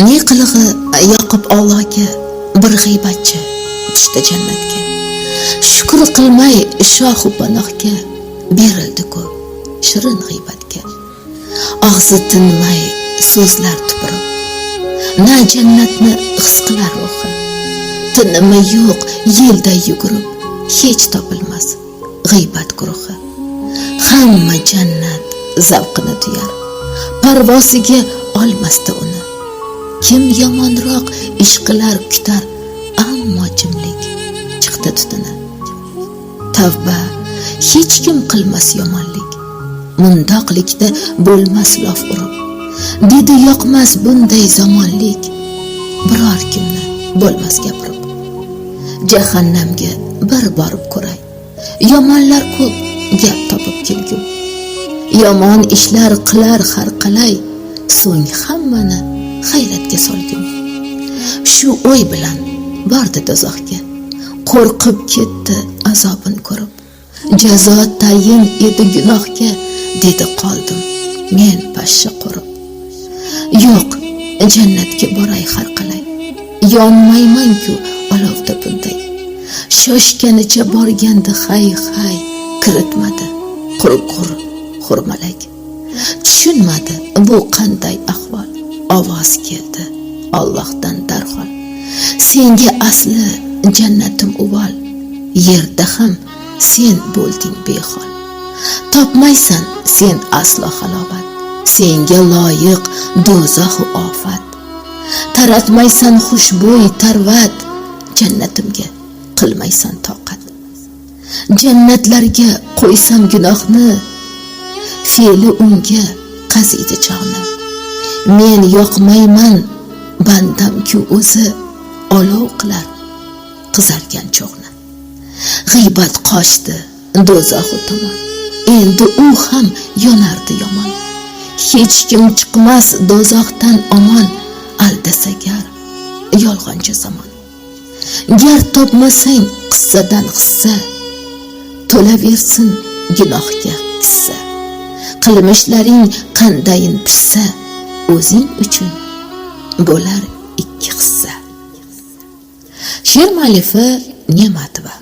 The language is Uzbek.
Ne qilig'i yoqib Allohga, bir g'iybatchi tushdi jannatga. Shukr qilmay shohu panohga, berildi ko'p shirin g'iybatga. Og'zi tinmay so'zlar tupurib, na jannatni his qilar ruhi. Tinimi yo'q yelday yugurib, hech topilmas g'iybat guruhi. Hamma jannat zavqini tuyar, parvosiga olmasdi uni. Kim yomonroq ish qilar kutar, ammo jimlik chiqdi tutuni. Tavba, hech kim qilmas yomonlik, mundoqlikda bo'lmas lof urib. Dedi yoqmas bunday zamonlik, biror kimni bo'lmas gapirib. Jahannamga bir borib ko'ray, yomonlar ko'p gap topib kelgum. Yomon ishlar qilar har qalay, so'ng hammani hayratga solgum. Shu o'y bilan bordi do'zaxga, qo'rqib ketdi azobin ko'rib. Jazo tayin edi gunohga, dedi qoldim men pashsha qo'rib. Yo'q, jannatga boray har qalay, yonmayman-ku olovda bunday. Shoshganicha borgandi hay hay, kiritmadi qurqur xurmalak. Tushunmadi bu qanday ahvol, ovoz keldi Allohdan darhol. Senga asli jannatim uvol, yerda ham sen bo'lding behol. Topmaysan sen aslo halovat, senga loyiq do'zax ofat. Taratmaysan xushbo'y tarvat, jannatimga qilmaysan toqat. Jannatlarga qo'ysam gunohni, fe'li unga qaziydi chog'ni. Men yoqmayman bandam-ku o'zi olov qilar qizargan cho'g'ni. G'iybat qochdi do'zaxu tomon, endi u ham yonardi yomon. Hech kim chiqmas do'zaxdan omon, aldasa gar yolg'onchi zamon. Gar topmasang qissadan hissa, to'laversin gunohga hissa. Qilmishlaring qandayin pishsa, o'zing uchun bo'lar ikki hissa. She'r muallifi Ne'matova.